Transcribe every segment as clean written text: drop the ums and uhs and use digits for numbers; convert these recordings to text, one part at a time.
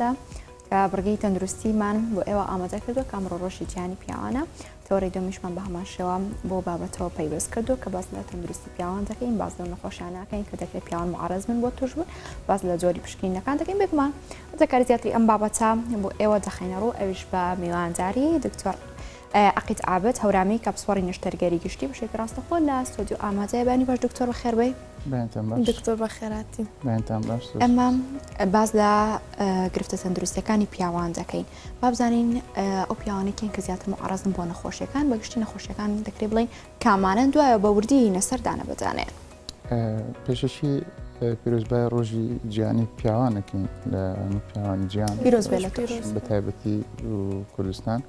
دا کە بڕگەی تەندروستیمان بۆ ئێوە ئامادە کردووە کە ئەمڕۆ ڕۆژی جیهانی پیاوانە تەوەرەی دووەمیشمان بە هەمان شێوە بۆ بابەتەوە پەیوەست کردووە کە باس لە تەندروستی پیاوان دەکەین باس لەو نەخۆشیانە ئەکەین کە دەکرێت پیاوان معرض بن بۆ تووشبوون باس لە جۆری پشکنینەکان دەکەین بێگومان وردەکاری زیاتری ئەم بابەتە بۆ ئێوە دەخەینە ڕوو ئەویش بە میوانداری دکتۆر عەقید عابد هەورامی کە پسپۆڕی نەشتەرگەری گشتی بە شێوەیەکی ڕاستەوخۆ لە ستۆدیۆ ئامادەیە بەیانی باش دکتۆر بەخێربێی. بەیانتان باش. دکتۆر بەخێرهاتی. بەیانتان باش. ئێمە باس لە گرفتە تەندروستیەکانی پیاوان دەکەین با بزانین ئەو پیاوانەی کێن کە زیاتر معرەزن بۆ نەخۆشیەکان بەگشتی نەخۆشیەکان دەکرێت بڵین کامانەن دوایە بە وردی نەسەر دانە بەدانێن. پێشەکی پیرۆزبای ڕۆژی جیهانی پیاوان ئەکەین لە هەموو پیاوانی جیهان پیرۆز بێ لە تۆش. بە تایبەتی کوردستان.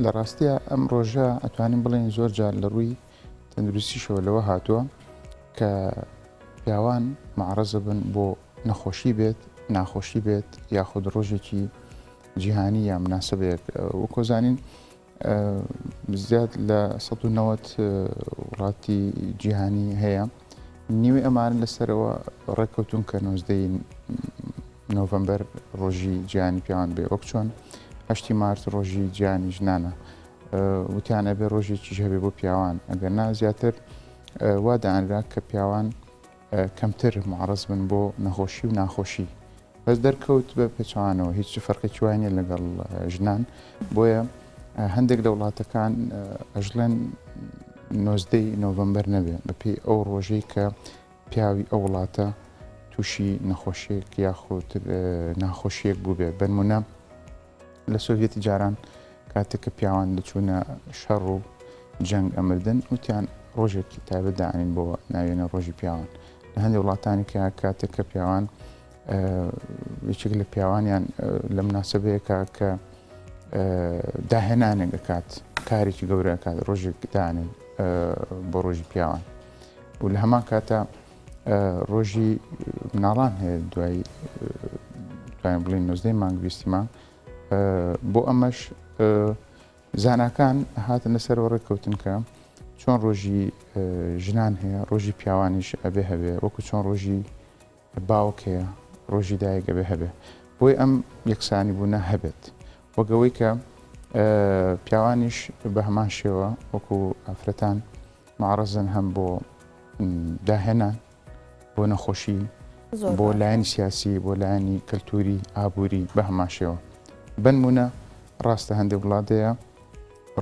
لە ڕاستیە ئەم ڕۆژە ئەتوانین بڵێین زۆر جار لە ڕووی تەندروستیشەوە لەوە هاتووە کە پیاوان معرەزە بن بۆ نەخۆشی بێت ناخۆشی بێت یاخود ڕۆژێکی جیهانی یا مناسبەیەک وەکۆزانین زیاد لە 190 وڵاتی جیهانی هەیە نیوەی ئەمانە لەسەرەوە ڕێککەوتون کە نۆزدەی نۆڤەمبەر ڕۆژی جیهانی پیاوان بێ وەک چۆن هەشتی مارس ڕۆژی جیهانی ژنانە وتیان ئەبێ ڕۆژێکیش هەبێ بۆ پیاوان ئەگەر نا زیاتر وا دانرا کە پیاوان کەمتر معرەز بن بۆ نەخۆشی و ناخۆشی بەس دەرکەوت بە پێچوانەوە هیچ فەرقێکی وای نیە لەگەڵ ژنان بۆیە هەندێک لە وڵاتەکان ئەژڵێن نۆزدەی نۆڤەمبەر نەبێ بەپێی ئەو ڕۆژەی کە پیاوی ئەو وڵاتە تووشی نەخۆشیێک یاخود ناخۆشیەک بووبێ بەنمونە لە سۆڤەتی جاران کاتێک کە پیاوان دەچوونە شەڕ و جەنگ ئەمردن وتیان ڕۆژێکی تایبەت دانین بۆ ناوێنە ڕۆژی پیاوان لە هەندێک وڵاتانی کە کاتێک کە پیاوان یەکێک لە پیاوانیان لە مناسبەیەکە کە داهێنانێک دەکات کارێکی گەورە کات ڕۆژێک دانێن بۆ ڕۆژی پیاوان و لە هەمان کاتە ڕۆژی مناڵان هەیە دوای توانین بڵین نۆزدەی مانگ بیستی مانگ بۆ ئەمەش زاناکان هاتن لەسەرەوە ڕێککەوتن کە چۆن ڕۆژی ژنان هەیە ڕۆژی پیاوانیش ئەبێ هەبێ وەکو چۆن ڕۆژی باوک هەیە ڕۆژی دایک ئەبێ هەبێ بۆی ئەم یەکسانی بوونە هەبێت وەک ئەوەی کە پیاوانیش بە هەمان شێوە وەکو ئافرەتان معرەزن هەم بۆ داهێنان بۆ نەخۆشی بۆ لایەنی سیاسی بۆ لایەنی کەلتوری ئابووری بە هەمان شێوە بنمونە ڕاستە هەندێک وڵاتەیە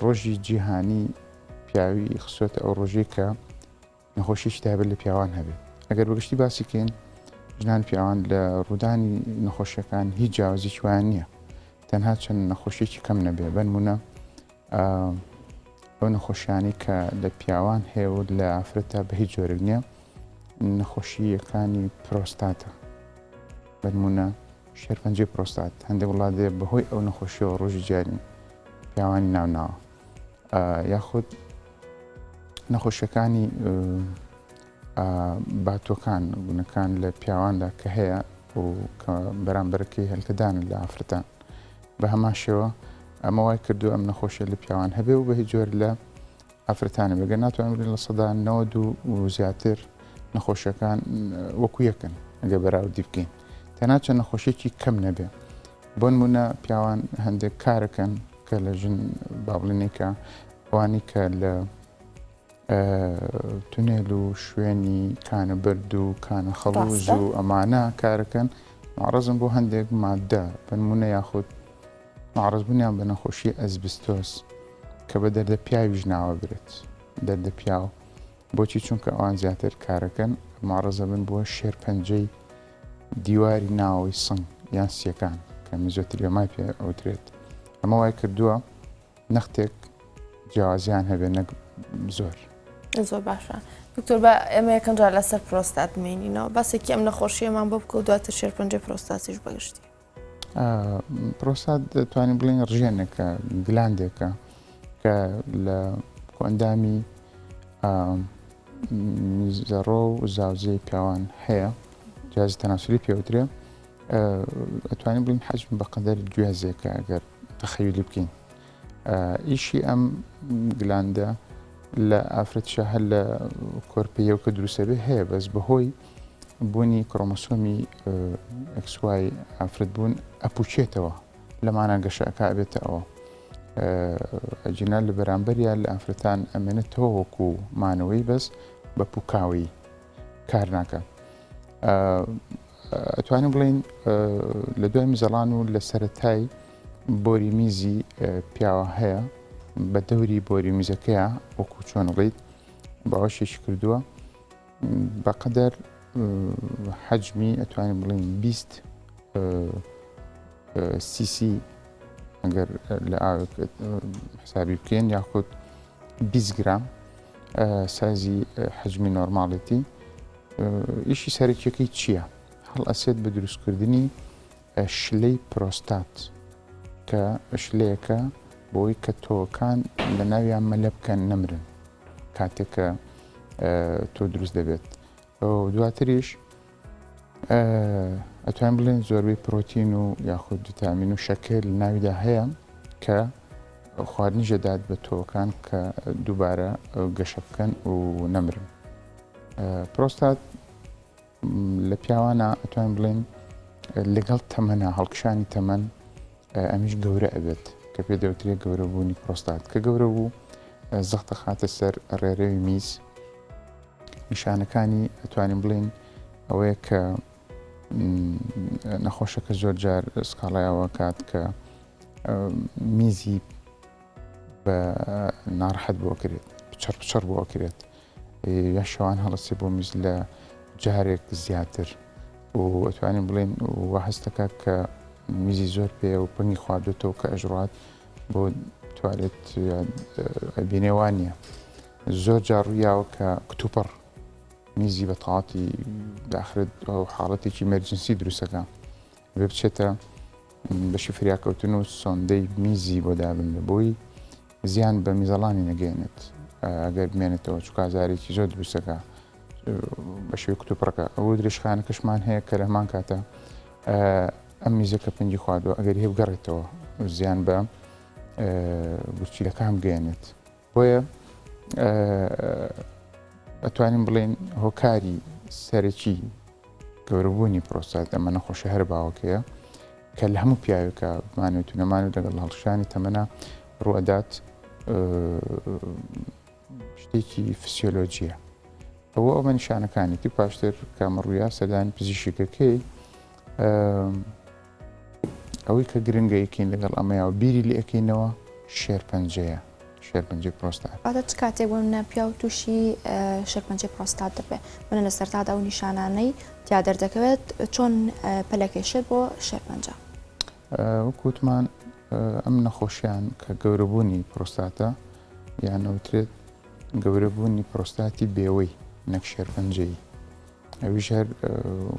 ڕۆژی جیهانی پیاوی خسۆتە ئەو ڕۆژەی کە نەخۆشیی تایبەت لە پیاوان هەبێت. ئەگەر بەگشتی باسی کەین ژنان پیاوان لە ڕوودانی نەخۆشیەکان هیچ جیاوازیی وایان نییە تەنها چەند نەخۆشیێکی کەم نەبێ بەنمونە ئەو نەخۆشیانی کە لە پیاوان هەیە و لە ئافرەتە بە هیچ جۆرێک نییە نەخۆشیەکانی پرۆستاتە بەنمونە شێرپەنجەی پرۆستات هەندێک وڵات دێ بەهۆی ئەو نەخۆشیەوە ڕۆژی جیانی پیاوانی ناوناوە یاخود نەخۆشیەکانی باتۆکان گونەکان لە پیاواندا کە هەیە و کە بەرامبەرەکەی هەلکەدان لە ئافرەتان بە هەمان شێوە ئەمە وای کردو ئەم نەخۆشیە لە پیاوان هەبێ و بە هیچ جۆر لە ئافرەتانە بێگە ناتوانین بڵێین 90% و زیاتر نەخۆشیەکان وەکو یەکن ئەگەر بەراوردی بکەین تەنها چەند نەخۆشیەکی کەم نەبێ بۆنمونە پیاوان هەندێک کارەکەن کە لە ژن با بڵێنێکە ئەوانی کە لە تونێل و شوێنی کانە بەرد و کانە خەڵوز و ئەمانە کارەکەن معرەزن بۆ هەندێک مادە بنمونە یاخود معرەزبوونیان بە نەخۆشی ئەزبستۆس کە بە دەردە پیاویش ناوە برێت دەردە پیاو بۆچی چونکە ئەوان زیاتر کارەکەن معرەزە بن بۆ شێرپەنجەی دیواری ناوەوەی سنگ یان سیەکان کە میزۆتریۆمای پێ ئەوترێت ئەمە وای کردووە نەختێک جیاوازیان هەبێ نەک زۆر. زۆر باشە دکتۆر با ئێمە یەکەم جار لەسەر پرۆستات بمێنینەوە باسێکی ئەم نەخۆشیەمان بۆ بکە و دواتر شێرپەنجەی پرۆستاتیش بەگشتی. پرۆستات دەتوانین بڵێین ڕژێنێکە گلاندێکە کە لە کۆئەندامی میزەڕۆ و زاوزێی پیاوان هەیە جیازی تەناسولی پێوترێ ئەتوانین بڵین حەجم بەقەدەر گوێزێکە ئەگەر تەخەیلی بکەین ئیشی ئەم گلاندە لە ئافرەتشە هەر لە کۆرپەیەوە کە دروستە بێ هەیە بەس بەهۆی. بوونی کرۆمۆسۆمی XY ئافرەت بوون ئەپوچێتەوە لەمانە گەشە ئەکا ئەبێتە ئەوە ئەگینا لە بەرامبەریا لە ئافرەتان ئەمێنێتەوە وەکو مانەوەی بەس بە پوکاوی کار ناکە ئەتوانین بڵین لە دوای مزەڵان و لە سەتای بۆری میزی پیاوە هەیە بە دەوری بۆری میزەکەیە وەکو چۆن ڵیت باوەشێکی کردووە بەقەدەر حەجمی ئەتوانین بڵێین 20 سیسی ئەگەر لە ئاوێک حسابی بکەین یاخود 20 گرام سایزی حەجمی نۆرماڵێتی ئیشی سەرەکیەکەی چییە؟ هەڵئەسێت بە دروستکردنی شلەی پرۆستات کە شلەیەکە بۆی کە تۆوەکان لە ناویان مەلە بکەن نەمرن کاتێک کە تۆ دروست دەبێت دواتریش ئەتوان بڵێن زۆربەی پرۆتین و یاخود ڤیتامین و شەکر لە ناویدا هەیە کە خواردنی ژەدات بە تۆوەکان کە دووبارە گەشە بکەن و نەمرن پرۆستات لە پیاوانە ئەتوانین بڵێین لەگەڵ تەمەنە هەڵکشانی تەمەن ئەمیش گەورە ئەبێت کە پێ دەوترێت گەورەبوونی پرۆستات کە گەورە بوو زەختە خاتە سەر ڕێرەوی میز نیشانەکانی ئەتوانین بڵین ئەوەیە کە نەخۆشەکە زۆر جار سکاڵایەوە کات کە میزی بە ناڕەحەت بۆ کرێت پچڕ پچڕ بۆ کرێت یا شەوان هەڵەسێ بۆ میز لە جارێک زیاتر و ئەتوانین بڵێن و هەستەکە کە میزی زۆر پێ و پەنگی خواردێتەوە کە ئەژڕات بۆ توالێت بینێوان نییە زۆر جار ڕوویاوە کە کتوپڕ میزی بە تەواتی داخرێت حاڵەتێکی مەرجنسی دروستەکە بێ بچێتە بەشی فریاکەوتن و سۆندەی میزی بۆ دابنرێ بۆی زیان بە میزەڵانی نەگەێنێت ئەگەر بمێنێتەوە چونکە ئازارێکی زۆر دروستەکە بە شێوەی کتوپڕەکە ئەو درێژخانەکەشمان هەیە کە لە هەمان کاتە ئەم میزەکە پەنجی خواردووە ئەگەر هەیە بگەڕێتەوە زیان بە گورچیلەکان بگەێنێت بۆیە ئەتوانین بڵێین هۆکاری سەرەکی گەورەبوونی پرۆستات ئەمە نەخۆشی هەر باوەکەیە کە لە هەموو پیاوێکە بمانێت و نەمان و لەگەڵ هەڵشانی تەمەە ڕوئەدات شتێکی فسیۆلۆجیە ئەوە ئەومە نیشانەکانێتی پاشتر کامە ڕوویا سەردانی پزیشکەکەی ئەوەی کە گرنگە یەکین لەگەڵ ئەمەیا و بیری لێ ئەکەینەوە شێرپەنجەیە، شێرپەنجەی پرۆستات. واتە چ کاتێک بۆ نمونە پیاو تووشی شێرپەنجەی پرۆستات دەبێ؟ بۆ لە سەرتادا ئەو نیشانانەی تیا دەردەکەوێت چۆن پەلەکێشێت بۆ شێرپەنجە؟ وەک وتمان ئەم نەخۆشیان کە گەورەبوونی پرۆستاتە یان ئەوترێت گەورەبوونی پرۆستاتی بێوەی نەک شێرپەنجەیی ئەویش هەر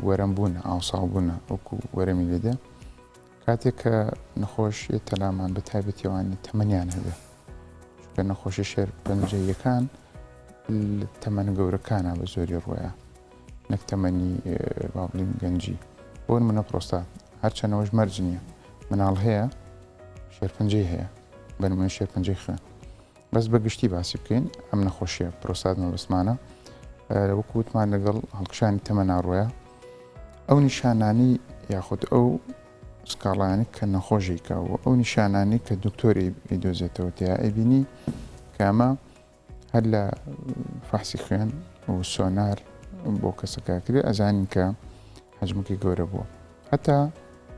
وەرەم بوونە ئاوساو بوونە وەکو وەرەمی لێدێ کاتێک کە نەخۆش یەتە لامان بە تایبەتی ئەوانەی تەمەنیان هەبێ چونکە نەخۆشی شێرپەنجەییەکان تەمەن گەورەکانە بە زۆری ڕۆیە نەک تەمەنی با بڵین گەنجی بۆ نمونە پرۆستات هەرچەنەوەش مەرج نییە مناڵ هەیە شێرپەنجەی هەیە بە نمونە شێرپەنجەی خوێن بەس بە گشتی باسی بکەین ئەم نەخۆشیە پرۆستات مەبەستمانە وەکو وتمان لەگەڵ هەڵکشانی تەمەنا ڕۆیە ئەو نیشانانی یاخود ئەو سکاڵایانی کە نەخۆشیکە و ئەو نیشانانی کە دکتۆری ئیدۆزێتەوە تیا ئەبینی کە ئەمە هەر لە فەحسی خوێن و سۆنار بۆ کەسەکە کرێ ئەزانین کە حەجمەکەی گەورە بووە هەتا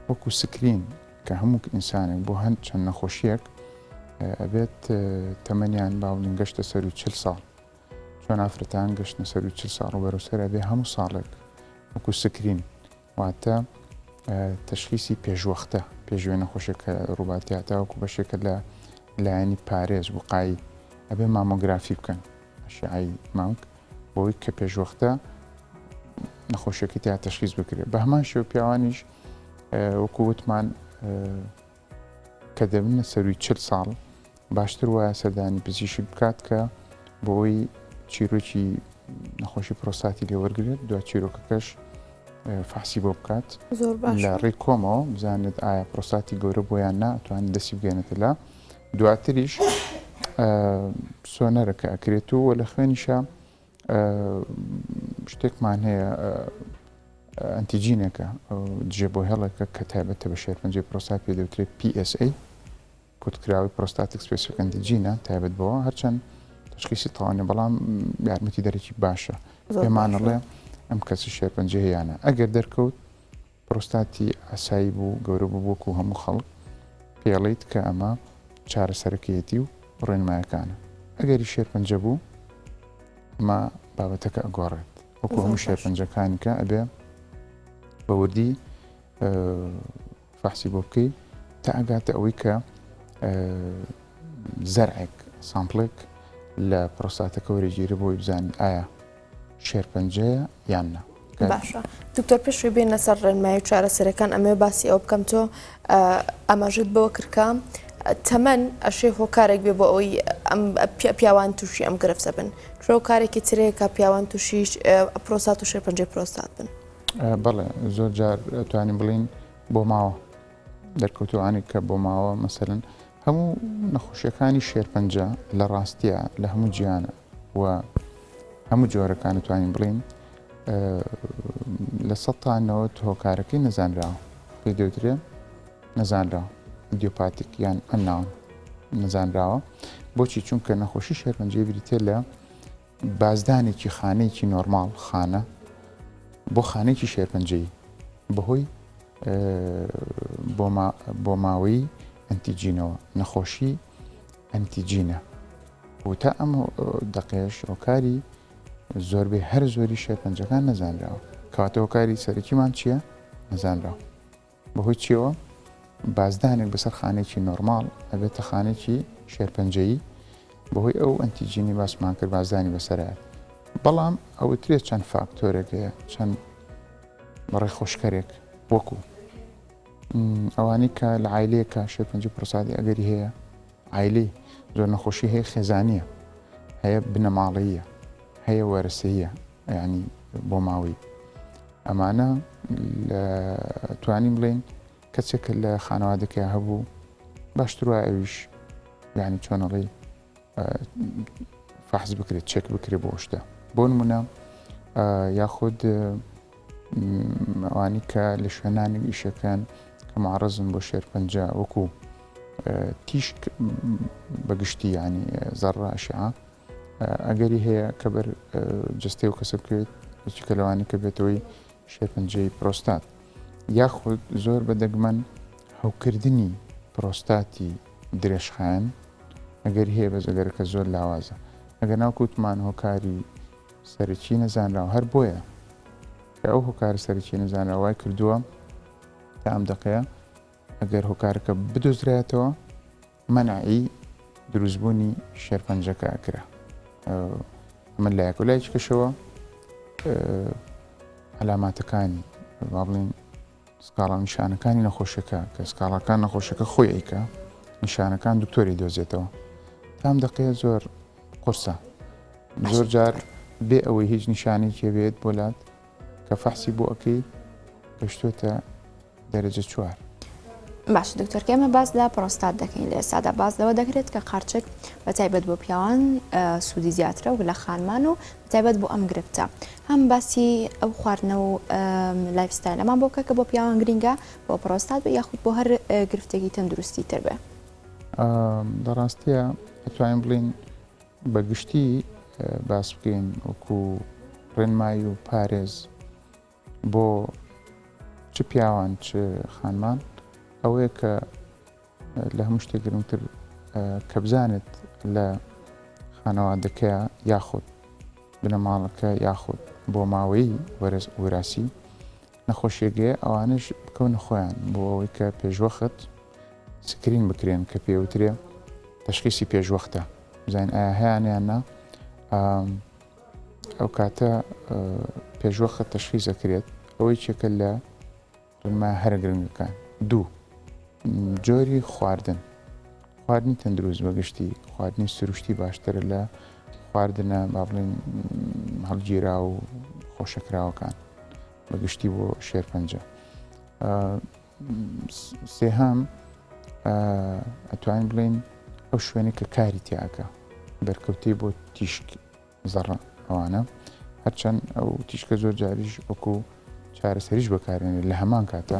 وەکو screen کە هەموو ئینسانێک بۆ هەند چەند نەخۆشیەک ئەبێت تەمەنیان با بڵێین گەشتە سەرو چل ساڵ چۆن ئافرەتان گەشتنە سەرو چل ساڵ و بەرەو سەر ئەبێ هەموو ساڵێک وەکو screen واتە تەشخیسی پێشوەختە پێشوێ نەخۆشێکە ڕووباتیا تاوەکو بەشێکە لە لایەنی پارێز وقایی ئەبێ مامۆگرافی بکەن ئەشعەی مامک بۆی کە پێشوەختە نەخۆشیەکەی تیا تەشخیص بکرێت بە هەمان شێوە پیاوانیش وەکو وتمان کە دەبنە سەروی چل ساڵ باشتر وایە سەردانی پزیشک بکات کە بۆی چیرۆکی نەخۆشی پرۆستاتی لێوەرگێت دو چیرۆکەکەش فەحسی بۆ بکات زۆر باش لە ڕێی کۆمەوە بزانێت ئایا پرۆستاتی گەورە بۆیان نا توانێت دەستی بگەێنێتە لە دواتریش سۆنەرەکە ئەکرێت و لە خوێنیشە شتێکمان هەیە. ئەنتیجینێکە دژە بۆهێڵێکە کە تایبەتە بە شێرپەنجەی پرۆستات پێ دەوترێت PSA کورتکراوەی prostatic specific antigen ە تایبەت بەوە هەرچەند تشخیصی تەواو نیە بەڵام یارمەتی دەرەکی باشە پێمانەڵێ ئەم کەسی شێرپەنجە هەیانە ئەگەر دەرکەوت پرۆستاتی ئاسایی بوو گەورە بوو وەکو هەموو خەڵک پێڵیت کە ئەمە چارەسەرەکەیەتی و ڕێنمایەکانە ئەگەری شێرپەنجە بوو ئەمە بابەتەکە ئەگۆڕێت وەکو هەموو شێرپەنجەکانی کە ئەبێ بە وردی فەحسی بۆ بکەی تا ئەگاتە ئەوەی کە زەرعێک sample ێک لە پرۆستاتەکە وەرەگیرێ بۆی بزانین ئایا شێرپەنجەیە یان نا. باشە دکتۆر پێشوی بێن لەسەر ڕێنمایی و چارەسەرەکان ئەمەوێ باسی ئەوە بکەم تۆ ئاماژت بەوە کرد کە تەمەن ئەشێ هۆکارێک بێ بۆ ئەوەی ئەم پیاوان تووشی ئەم گرفتە بن هۆکارێکی ترەیە کە پیاوان تووشی پرۆستات و شێرپەنجەی پرۆستات بن. بەڵێ زۆر جار توانین بڵین بۆ ماوە دەرکەوتوانی کە بۆ ماوە مەسەرن هەموو نەخۆشیەکانی شێرپەنجە لە ڕاستیە لە هەموو جیانە و هەموو جۆرەکان توانین بڵین لە سە تا نەوەت هۆکارەکەی نەزانراوە پێی دەوترێ نەزانراوە idiopathic یان unknown نەزانراوە بۆچی چونکە نەخۆشی شێرپەنجەی بریتە لە بازدانێکی خانەیەکی نۆرماڵ، خانە، بۆ خانەیەکی شێرپەنجەیی بەهۆی بۆماوەیی ئەنتیجینەوە، نەخۆشی ئەنتیجینە و تا ئەم دەقەیەش هۆکاری زۆربەی هەر زۆری شێرپەنجەکان نەزانراوە. کەواتە هۆکاری سەرەکیمان چییە؟ نەزانراوە. بەهۆی چیەوە بازدانێک بەسەر خانەیەکی نۆرماڵ ئەبێتە خانەیەکی شێرپەنجەیی بەهۆی ئەو ئەنتیجینی باسمان کرد بازدانی بەسەرایەت بەڵام ئەوترێت چەند فاکتۆرێک هەیە چەند ڕێخۆشکەرێک وەکو ئەوانەی کە لە عایلەیەکە شێرپەنجەی پرۆستاتی ئەگەری هەیە عایلی زۆر نەخۆشی هەیە خێزانیە هەیە بنەماڵەیە هەیە وەرسەیە ینی بۆ ماوەی ئەمانە لە توانین بڵێین کەسێک کە لە خانەوادەکەی هەبوو باشتر وایە ئەویش یعنی چۆنەڵی فەحس بکرێت چێک بکرێت بۆ شتە بۆ نمونە یاخود ئەوانی کە لە شوێنانی ئیشەکان کە معرەزن بۆ شێرپەنجە وەکو تیشک بەگشتی ینی زەڕە ئەشعە ئەگەری هەیە کە بەر جەستەی و کەسە بکەوێت یەکێکە لەوانەی کە بێتەوەی شێرپەنجەی پرۆستات یاخود زۆر بە دەگمەن هەوکردنی پرۆستاتی درێژخایەن ئەگەری هەیە بەس ئەگەرەکە زۆر لاوازە ئەگەر ناوکوتمان هۆکاری سەرەکی نەزانراوە هەر بۆیە کە ئەو هۆکاری سەرەکی نەزانراوە وای کردووە تا ئەم دەقەیە ئەگەر هۆکارەکە بدۆزرایەتەوە مەنعی دروستبوونی شێرپەنجەکە ئەکرا ئەمە لایەک و لایەکی کەشەوە عەلاماتەکانی با بڵێین سکاڵا و نیشانەکانی نەخۆشەکە کە سکاڵاکان نەخۆشەکە خۆی ئەیکا نیشانەکان دکتۆری دۆزێتەوە تام دەقەیە زۆر قورسە زۆر جار بێ ئەوەی هیچ نیشانێکی بێت بۆ لات کە فەحسی بۆ ئەەکەی گەشتوێتە دەرەجە چوار. باشە دکتۆر کە ئێمە باس لە پرۆستات دەکەین لە ئێستادا باس لەوە دەکرێت کە قارچک بە تایبەت بۆ پیاوان سوودی زیاترە و لە خانمان و تایبەت بۆ ئەم گرفتە هەم باسی ئەو خواردنە و lifestyle ەمان بۆ بکە کە بۆ پیاوان گرینگە بۆ پرۆستات بێ یاخود بۆ هەر گرفتێکی تەندروستی تر بێ. لە ڕاستیە ئەتوانین بڵێین بە گشتی باس بکەین وەکو ڕێنمایی و پارێز بۆ چ پیاوان چ خانمان ئەوەیە کە لە هەموو شتێک گرنگتر کە بزانێت لە خانەوادەکەیە یاخود بنەماڵەکە یاخود بۆ ماوەی وەراسی نەخۆشیەکەیە ئەوانش بکەونە خۆیان بۆ ئەوەی کە پێشوەخت screen بکرێن کە پێوترێ تشخیسی پێشوەختە بزانین ئایا هەیان یان نا ئەو کاتە پێشوەخت تەشخیس ئەکرێت ئەوە یەکێکە لە ڕێنما هەرە گرنگەکان دوو جۆری خواردن خواردنی تەندروست بەگشتی خواردنی سروشتی باشترە لە خواردنە با بڵێن هەڵگیرا و خۆشەکراوەکان بەگشتی بۆ شێرپەنجە سێهام ئەتوانین بڵێن ئەو شوێنێک کە کاری تیاکە بەرکەوتەی بۆ تیشک زەڕە ئەوانە هەرچەند ئەو تیشکە زۆر جاریش وەکو چارەسەریش بەکارێنێت لە هەمان کاتە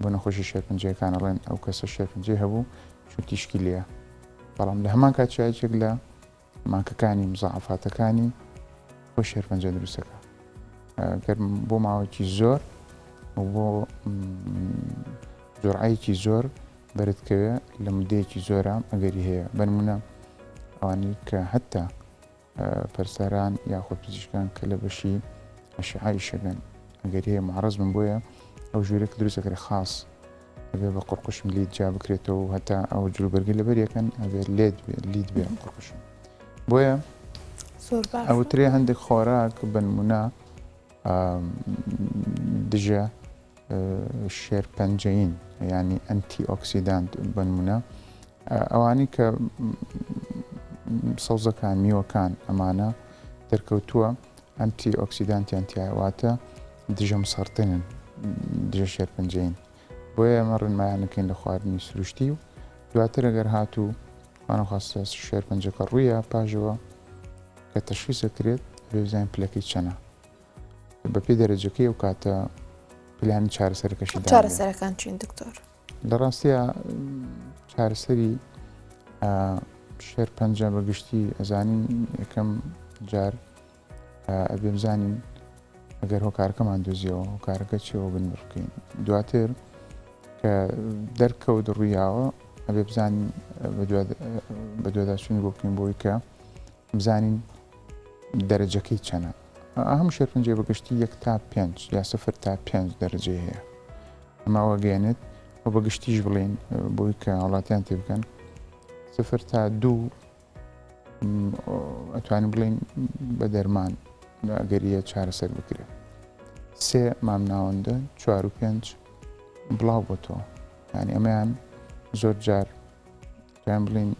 بۆ نەخۆشی شێرپەنجەیەکان ئەڵێن ئەو کەسە شێرپەنجەی هەبوو چون تیشکی لێیە بەڵام لە هەمان کات یەکێک لە ماکەکانی مزاعفاتەکانی بۆ شێرپەنجە دروستەکە گەر بۆ ماوەیەکی زۆر و بۆ جۆرعەیەکی زۆر بەرتکەوێ لە مدەیەکی زۆرە ئەگەری هەیە بەنمونە ئەوانەی کە هەتا پەرستاران یاخود پزیشکان کە لە بەشی ئەشعە ئیشەکەن ئەگەر هەیە معرض بن بۆیە ئەو ژوورە کە دروست دەکرێت خاص ئەبێ بە قڕقشم لیت جا بکرێتەوە و هەتا ئەو جلوبەرگی لەبەر یەکەن ئەبێت لێت بێ لیت بێ قڕقشم بۆیە زۆر باشە ئەوترێ هەندێک خۆراک بنمونە دژە شێرپەنجەیین یانی ئەنتی ئۆکسیدانت بەنمونە ئەوانەی کە سەوزەکان میوەکان ئەمانە دەرکەوتووە ئەنتی ئۆکسیدانتیان تایە واتە دژە مسەڕتنن دژە شێرپەنجەین بۆیە ئەمە ڕێنمایانەکەین لە خواردنی سروشتی و دواتر ئەگەر هاتوو خوانەخواستە شێرپەنجەکە ڕوویە پاژەوە کە تەشخیص کرێت ئەبێ بزانین پلەکەی چەنە بەپێی دەرەجەکەی ئەو کاتە پلانی چارەسەرەکەشی دانرێت. چارەسەرەکان چین دکتۆر؟ لە ڕاستیا چارەسەری شێرپەنجە بە گشتی ئەزانین یەکەم جار ئەبێ بزانین ئەگەر هۆکارەکەمان دۆزیەوە هۆکارەکە چیەوە بنبڕ بکەین دواتر کە دەرکەوت ڕوویاوە ئەبێ بزانین بە دواداچوونی بۆ بکەین بۆی کە بزانین دەرەجەکەی چەنە. هەموو شێرپەنجەیە بە گشتی یەک تا پێنج یا سفر تا پێنج دەرەجەی هەیە. ئەمە ئەوە گەیەنێت و بە گشتیش بڵێین بۆی کە هاوڵاتیان تێبگەن سفر تا دوو ئەتوانین بڵێین بە دەرمان ئەگەریە چارەسەر بکرێت. سێ مامناوەندە چوار و پێنج بڵاو بۆتەوە. یعنی ئەمەیان زۆر جار دەتوانین بڵێین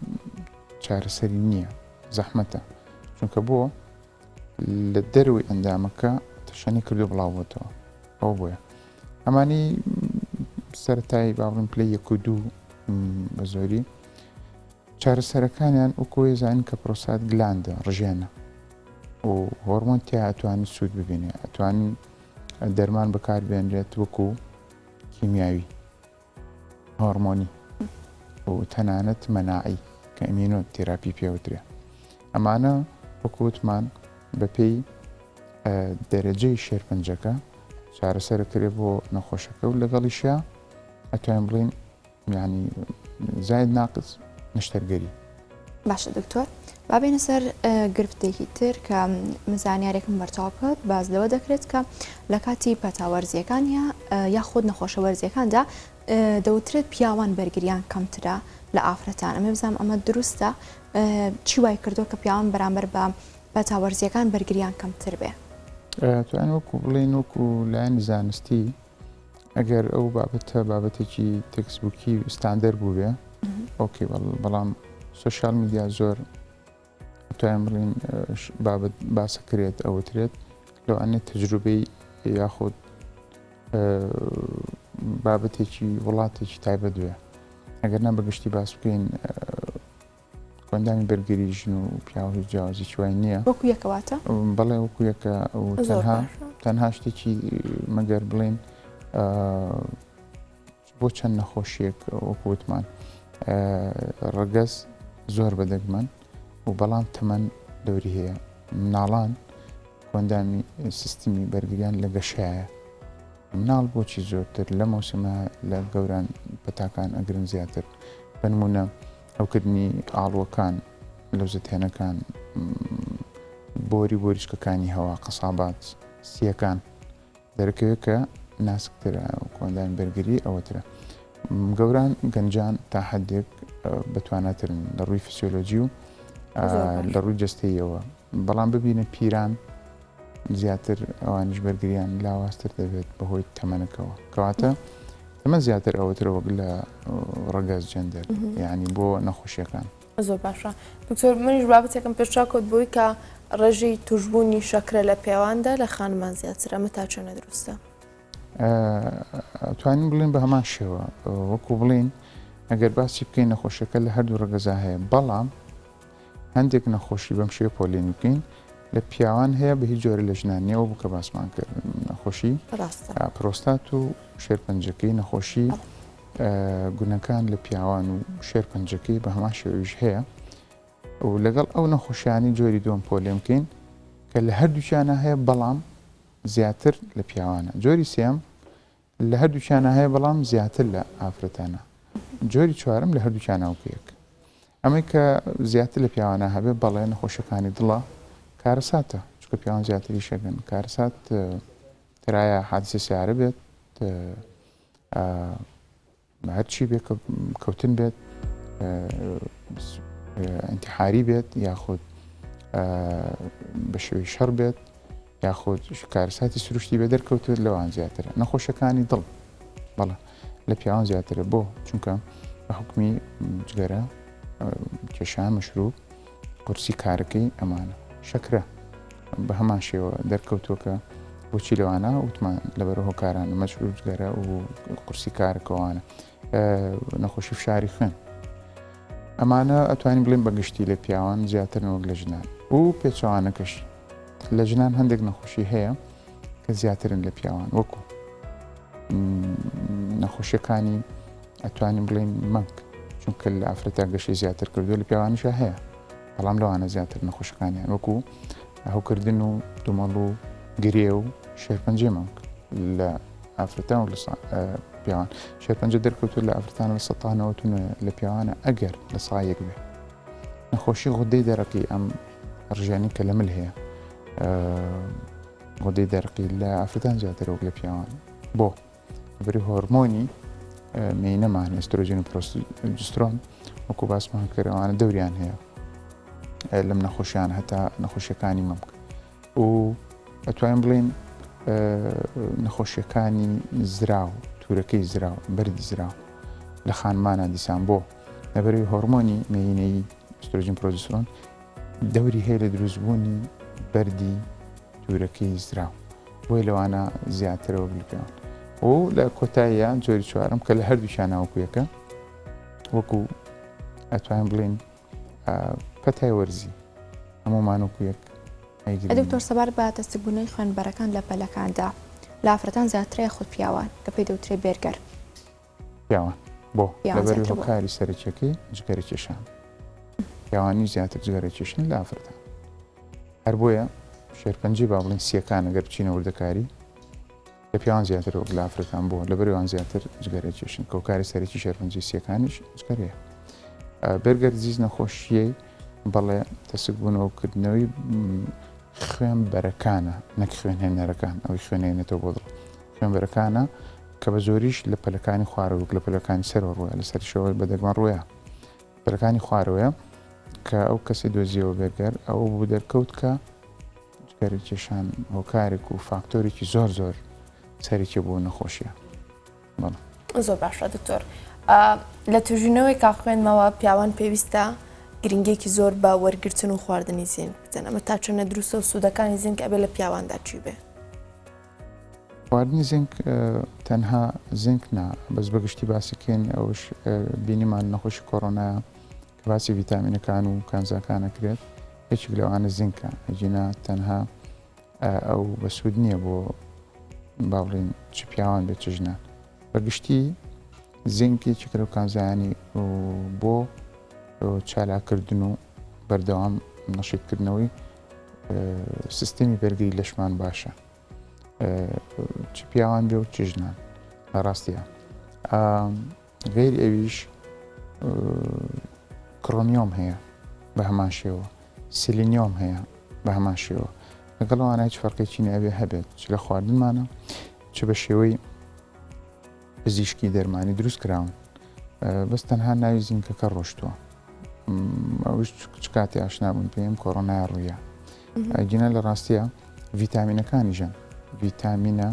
چارەسەری نییە زەحمەتە چونکە بۆ لە دەرەوەی ئەندامەکە تەشەنی کردو بڵاوبووتەوە ئەو بۆیە ئەمانی سەتایی با بڵێن پلەی یەک و دوو بە زۆری چارەسەرەکانیان وەکۆی زانین کە پرۆسات گلاندە ڕژێنە و هۆرمۆن تیا ئەتوانین سوود ببینێ ئەتوانین دەرمان بەکاربێنرێت وەکو کیمیاوی هۆرمۆنی و تەنانەت مەناعی کە ئیمینۆ تێراپی پێوترێ ئەمانە وەکو وتمان بەپێی دەرەجەی شێرپەنجەکە چارەسەرە کرێ بۆ نەخۆشەکە و لەگەڵیشیا ئەتوانین بڵین ینی زاید ناقص نەشتەرگەری. باشە دکتۆر با بێینە سەر گرفتێکی تر کە من زانیارێکم بەرچاو کەوت باس لەوە دەکرێت کە لە کاتی پەتا وەرزیەکان یا یاخود نەخۆشە وەرزیەکاندا دەوترێت پیاوان بەرگریان کەمترە لە ئافرەتان ئەمە بزانم ئەمە دروستە چی وای کردو کە پیاوان بەرامبەر بە پەتا وەرزیەکان بەرگریان کەمتر بێ؟ توان وەکو بڵێن وەکو لایەنی زانستی ئەگەر ئەو بابەتە بابەتێکی textbook ی و ستاندەر بووبێ okay بەڵام social media زۆر توانین بڵین بابەت باسە کرێت ئەوترێت لەوانێت تەجروبەی یاخود بابەتێکی وڵاتێکی تایبەت بێ ئەگەر نا بەگشتی باس بکەین کۆئەندامی بەرگری ژن و پیاو هیچ جیاوازیی وای نییە. وەکو یەکە واتە؟ بەڵێ وەکو یەکە و تەنها تەنها شتێکی مەگەر بڵێن بۆ چەند نەخۆشیەک وەکو وتمان ڕەگەز زۆر بەدەگمەن و بەڵام تەمەن دەوری هەیە مناڵان کۆئەندامی سیستمی بەرگریان لە گەشایە مناڵ بۆچی زۆرتر لە مەوسمە لە گەوران پەتاکان ئەگرن زیاتر بەنمونە هەوکردنی ئاڵوەکان، لەوزەتێنەکان، بۆری بۆریچکەکانی هەوا، قەسابات، سییەکان دەرەکەوێت کە ناسکترە کۆئەندامی بەرگری ئەوەترە. گەوران گەنجان تا حدێک بەتواناترن لە ڕووی فسیۆلۆجی و لە ڕووی جەستەیەوە بەڵام ببینە پیران زیاتر ئەوانیش بەرگریان لاوازتر دەبێت بەهۆی تەمەنەکەوە کەواتە تەمەن زیاتر ئەوەترە وەک لە ڕەگەز جێندەر یعنی بۆ نەخۆشیەکان. زۆر باشە دکتۆر منیش بابەتێکم پێشچاو کەوت بۆی کە ڕێژەی توشبوونی شەکرە لە پیاواندا لە خانمان زیاترە ئەمە تا چەنە دروستە؟ توانین بڵێن بە هەمان شێوە وەکو بڵین ئەگەر باسی بکەین نەخۆشیەکە لە هەردوو ڕەگەزا هەیە بەڵام هەندێک نەخۆشی بەم شێوە پۆلێنی بکەین. لە پیاوان هەیە بە هیچ جۆرە لە ژنان نییە بوو کە باسمان کرد نەخۆشی پرۆستات و شێرپەنجەکەی نەخۆشی گونەکان لە پیاوان و شێرپەنجەکەی بە هەمان شێویش هەیە و لەگەڵ ئەو نەخۆشیانی جۆری دووەم پۆلێن بکەین کە لە هەردووکیانە هەیە بەڵام زیاتر لە پیاوانە جۆری سێم لە هەردووکیانە هەیە بەڵام زیاتر لە ئافرەتانە جۆری چوارم لە هەردووکیانە وەکو یەک ئەمەی کە زیاتر لە پیاوانە هەبێ بەڵێ نەخۆشیەکانی دڵە کارەساتە چونکە پیاوان زیاتری شەگەن کارەسات ترایە حادثە سیارە بێت هەرچی بێ کەوتن بێت ئینتحاری بێت یاخود بە شێوەی شەڕ بێت یاخود کارەساتی سروشتی بێ دەرکەوتوێت لەوان زیاترە نەخۆشەکانی دڵ بەڵێ لە پیاوان زیاترە بۆ چونکە بە حکومی جگەرە کێشان مەشروب قورسی کارەکەی ئەمانە شەکرە بە هەمان شێوە دەرکەوتووە کە بۆچی لەوانە وتمان لەبەر هۆکاران مەشروب جگەرە و قورسی کارەکەوانە نەخۆشی فشاری خوێن ئەمانە ئەتوانین بڵێن بە گشتی لە پیاوان زیاترن وەک لە ژنان و پێچەوانەکەشی لە ژنان هەندێک نەخۆشی هەیە کە زیاترن لە پیاوان وەکو نەخۆشیەکانی ئەتوانین بڵێن مەمک چونکە لە ئافرەتا گەشەی زیاتر کردو لە پیاوانیشە هەیە بەڵام لەوانە زیاتر نەخۆشەکانیان وەکو هەوکردن و دومەڵ و گرێ و شێرپەنجەی مەمک لە ئافرەتان و لە پیاوان شێرپەنجە دەرکەوتو لە ئافرەتان لە سەتانەوە لە پیاوانە ئەگەر لە سایەک بێ نەخۆشی غودەی دەرەقی ئەم ڕژێنی کە لە مل هەیە غودەی دەرەقی لە ئافرەتان زیاتر وەک لە پیاوان بۆ بری هۆرمۆنی مێینەمان ئێسترۆجین و پرۆجسترۆن وەکو باسمان کرد ئەوانە دەوریان هەیە لەم نەخۆشیان هەتا نەخۆشیەکانی مەمک و ئەتوانین بڵێین نەخۆشیەکانی زراو تورەکەی زراو بەردی زراو لە خانمانە دیسان بۆ لەبەرەوەی هۆرمۆنی مێینەیی ئیسترۆجین پرۆجسترۆن دەوری هەیە لە دروستبوونی بەردی تورەکەی زراو بۆیە لەوانە زیاترەوە بلکەوە و لە کۆتاییە جۆری چوارم کە لە هەردووکیان ناوەکو یەکە وەکو ئەتوانین بڵێین پەتای وەرزی هەموومان وەکو یەک دکتۆر سەبارەت بە تەسکبوونەوەی خوێنبەرەکان لە پەلەکاندا لە ئافرەتان زیاترە یاخود پیاوان کە پێی دەوترێ بێرگەر؟ پیاوان بۆ لەبەر هۆکاری سەرەکیەکەی جگەرە کێشان پیاوانی زیاتر جگەرە کێشن لە ئافرەتان هەر بۆیە شێرپەنجەی با بڵین سیەکان ئەگەر بچینە وردەکاری لە پیاوان زیاتر وەک لە ئافرەتان بووە لەبەرئەوان زیاتر جگەرە کێشن کە هۆکاری سەرەکی شێرپەنجەی سیەکانیش جگەرەیە Buerger disease نەخۆشیەی بەڵێ تەسکبوونەوە کردنەوەی خوێن بەرەکانە نەک خوێنهێنەرەکان ئەوەی خوێنێنێتەوە بۆ دڵ خوێنبەرەکانە کە بە زۆریش لە پەلەکانی خوارەوە وەک لە پەلەکانی سەرەوە ڕووە لە سەرشەوە بە دەگمەن ڕووە پەلەکانی خوارەوەیە کە ئەو کەسی دۆزیەوە بێرگەر ئەوە بوو دەرکەوت کە جگەرە کێشان هۆکارێک و فاکتۆرێکی زۆر زۆر سەرەکیە بۆ نەخۆشیە. بەڵێ. زۆر باشە دکتۆر لە توژینەوەی کا خوێندمەوە پیاوان پێویستە گرنگێکی زۆر بە وەرگرتن و خواردنی زینک بدەن ئەمە تا چەندە دروستە و سوودەکانی زینک ئەبێ لە پیاواندا چی بێ؟ خواردنی زینک تەنها زینک نا بەس بەگشتی باسیکەین ئەوش بینیمان نەخۆشی کۆرۆنا کە باسی ڤیتامینەکان و کانزاکان ئەکرێت یەکێک لەوانە زینکە ئەگینا تەنها ئەو بەسوود نییە بۆ با بڵێین چ پیاوان بێت چ ژنان بە گشتی زینک یەکێکە لەو کانزایانی بۆ چالاکردن و بەردەوام نەشیتکردنەوەی سیستمی بەرگری لەشمان باشە چ پیاوان بێ و چ ژنان لە ڕاستیە غەیری ئەویش کرۆمیۆم هەیە بە هەمان شێوە سیلینیۆم هەیە بە هەمان شێوە لەگەڵ ئەوانە هیچ فەرقێکی نابێ هەبێت چ لە خواردنمانە چ بە شێوەی پزیشکی دەرمانی دروست کراون بەس تەنها ناوی زینکەکە ڕۆشتووە ئەوش چ کاتێ ئاشنا بوون پێم کۆرۆنای ڕوویە گینە لە ڕاستیە ڤیتامینەکانی ژەن ڤیتامینە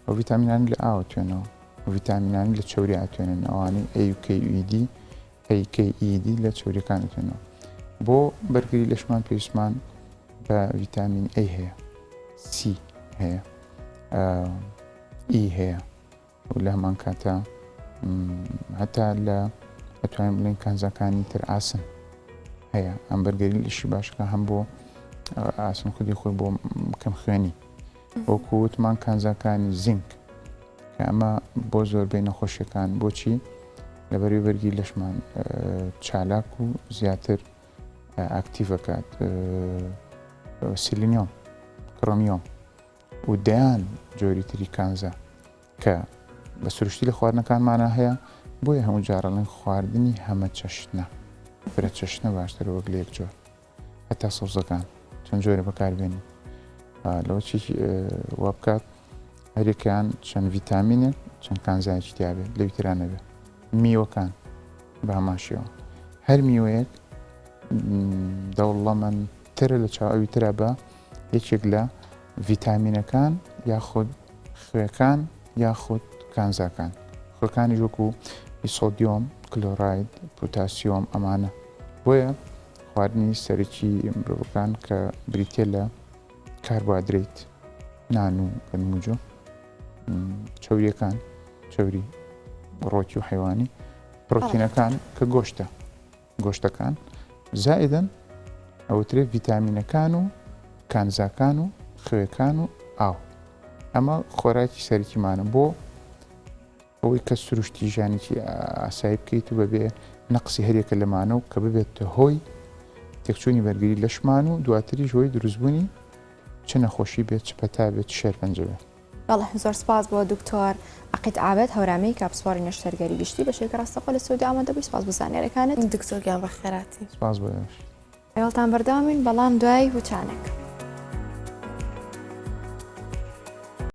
ئەو ڤیتامینانی لە ئاوە توێنەوە ڤیتامینانی لە چەوری ئەتوێنن ئەوانەی A و K و E D A K E D لە چەوریەکان ئەتوێنەوە بۆ بەرگری لەشمان پێویستمان بە ڤیتامین A هەیە C هەیە E هەیە و لە هەمان کاتە هەتا لە ئەتوانین بڵێن کانزاکانی تر ئاسن هەیە ئەم بەرگری لەشی باشکە هەم بۆ. ئاسن خودی خۆی بۆ کەم خوێنی وەکو وتمان کانزاکانی زینک کە ئەمە بۆ زۆربەی نەخۆشیەکان بۆچی لەبەروی بەرگی لەشمان چالاک و زیاتر ئاکتیڤەکات سیلینیۆم کڕۆمیۆم و دەیان جۆری تری کانزا کە بە سروشتی لە خواردنەکانمانە هەیە بۆیە هەموو جارەڵێن خواردنی هەمە چەشنە فرە چەشنە باشترە وەک لە یەک جۆر هەتا سەوزەکان چەند جۆرە بەکاربێنین لەوە چی وا بکات هەرێکیان چەند ڤیتامینێک چەند کانزایەکی تیاابێت لەوی تررا نەبێت میوەکان بە هەمان شێوە هەر میوەیەک دەوڵەمەندترە لە چاو ئەوی ترا بە یەکێک لە ڤیتامینەکان یاخود خوێکان یاخود کانزاکان خوێکانیش وەکو سۆدیۆم کلۆراید پوتاسیۆم ئەمانە بۆیە خواردنی سەرەکی مرۆڤەکان کە بریتە لە کاربۆهایدرەیت نان و گەنم و جۆ چەوریەکان چەوری ڕۆکی و حیوانی پرۆتینەکان کە گۆشتە گۆشتەکان زائیدەن ئەوترێ ڤیتامینەکان و کانزاکان و خوێکان و ئاو ئەمە خۆراکی سەرکیمانە بۆ ئەوەی کە سروشتی ژیانێکی ئاسایی بکەیت و بەبێ نەقسی هەریەکە لەمانە و کە ببێتە هۆی تێکچوونی بەرگری لەشمان و دواتریش هۆی دروستبوونی چ نەخۆشی بێت چ پەتا بێت چ شێرپەنجە بێت. بەڵێ زۆر سپاس بۆ دکتۆر عەقید عابد هەورامی کە پسپۆڕی نەشتەرگەری گشتی بە شێوەیەکی ڕاستەوخۆ لە سعودیە ئامادە بووی سپاس بۆ زانیاریەکانت. دکتۆر گیان بەخێرهاتی. سپاس بۆ ئێوەش. لەگەڵتان بەردەوامین بەڵام دوای وچانێک.